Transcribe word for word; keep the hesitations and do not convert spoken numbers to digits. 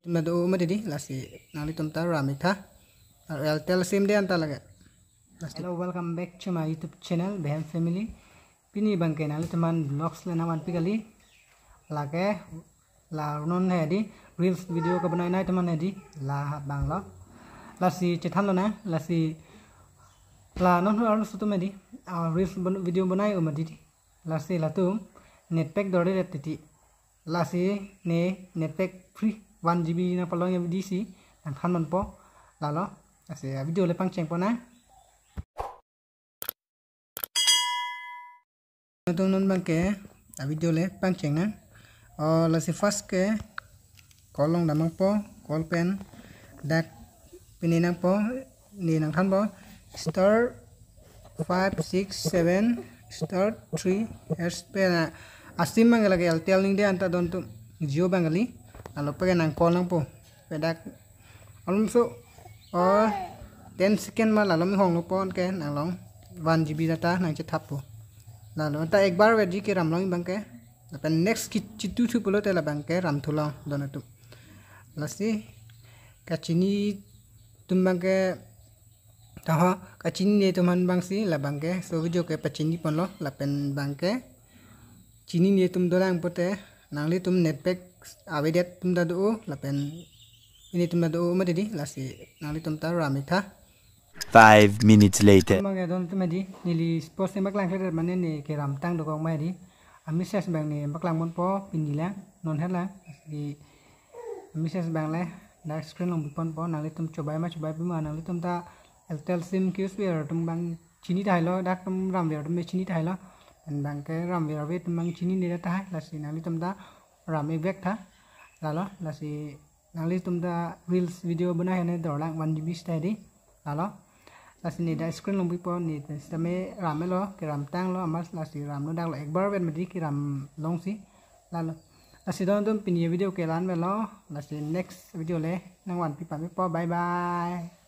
Tum do mati di, lasi nanglitum ta ram ik tha. Airtel sim de anta lake. Lasi hello, welcome back to my YouTube channel, Behem Family. Pini abangke nanglitum aphan vlogs le nangvanpi kali. Lake, la non he di, reels video kebonai nai teman he di, la abang lo. Lasi chethan lonang, lasi la non hu arlo sutum he di, ah, reels bon-, video bonai um he di. Lasi latum net pack dorde titi. Lasi ne net pack free one G B nangpalong ya di si nangthan ponpo. Lalo, lasi video le pangcheng ponnang. Tum non abangke a video le pangcheng nang. O, lasi first ke call along dam nangpo, call pen dak pini nangpo, ne nangthanpo star five six seven star three hash pen, ah, a sim abang lake Airtel ning de anta don tum, Jio abang kali. Lalo pake nang call nangpo. Pe dak alomso, o, ten second ma lalo mi hong lo pon ke nanglong one G B data nangchethappo. Lalo anta ekbar wet ji ke ram long abangke. Lapen next ki chitu thu pulote labangke ram thu long don atum. Lasi kachini atum abangke, taho kachinine atum aphan abang si labangke so video ke pachini ponlo, lapen abangke chinine atum dolang pote nanglitum net pack avedet atum ta do, lapen ini atum ta do mati di, lasi nanglitum ta ram ik tha. Five minutes later. Abangke don atum he di, neli sports ne paklang kle mane ne ke ram tang dokok ma he di. A message abang ne paklang ponpo pini lang, non he lang. Lasi a message abang le dak screen along pi ponpo, nanglitum chobai ma chobai pi ma, nanglitum ta Airtel sim ke-use ver atum abang chini tahai lo, dak atum ram ver atum chini tahai lo. Pen abangke ram ver ave atum abang chinine tahai, lasi nanglitum ta ram ik vek tha. Lalo, lasi nanglitum ta reels video bonai he ne dorlang one G B sita di. Lalo, lasi ne dak screen along pipo, ne sitame ram lo, ke ram tang lo, amat lasi ram lo dak lo, ekbar vet mati ke ram long si. Lalo, lasi don atum pini video ke la-an lo, lasi next video le nangvanpi pame po, bye bye.